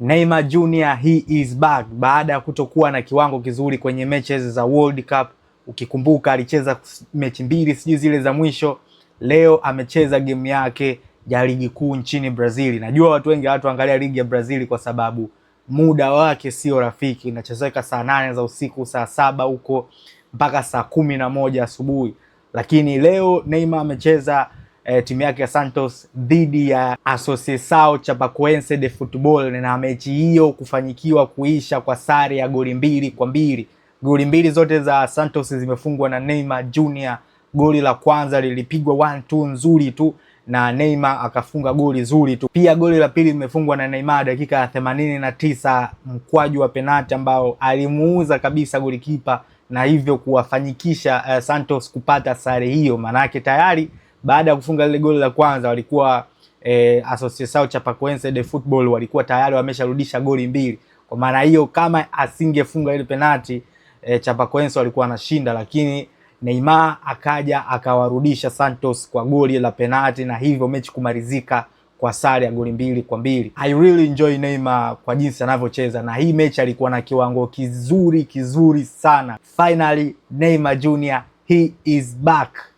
Neymar Jr, he is back baada ya kutokuwa na kiwango kizuri kwenye matches za World Cup. Ukikumbuka alicheza mechi mbili, sijui zile za mwisho. Leo amecheza game yake ya ligi kuu nchini Brazil. Najua watu wengi hawatuangalia ligi ya Brazil kwa sababu muda wake sio rafiki, inachezeka saa 8 za usiku, saa 7 huko mpaka saa 11 asubuhi, lakini leo Neymar amecheza timu yake ya Santos dhidi ya Associação Chapecoense de Futebol na mechi hiyo kufanyikiwa kuisha kwa sare ya goli 2-2. Goli mbili zote za Santos zimefungwa na Neymar Jr. Goli la kwanza lilipigwa 1-2 nzuri tu na Neymar akafunga goli zuri tu. Pia goli la pili limefungwa na Neymar dakika ya 89, mkwaju wa penati ambao alimuuza kabisa golikipa na hivyo kuwafanyikisha Santos kupata sare hiyo. Maanake tayari baada ya kufunga lile goli la kwanza walikuwa Associação Chapecoense de Football walikuwa tayari wamesharudisha goli mbili. Kwa maana hiyo kama asingefunga ile penati Chapecoense walikuwa wanashinda, lakini Neymar akaja akawarudisha Santos kwa goli la penati na hivyo mechi kumalizika kwa sare ya goli 2-2. I really enjoy Neymar kwa jinsi anavyocheza na hii mechi alikuwa na kiwango kizuri kizuri sana. Finally, Neymar Jr, he is back.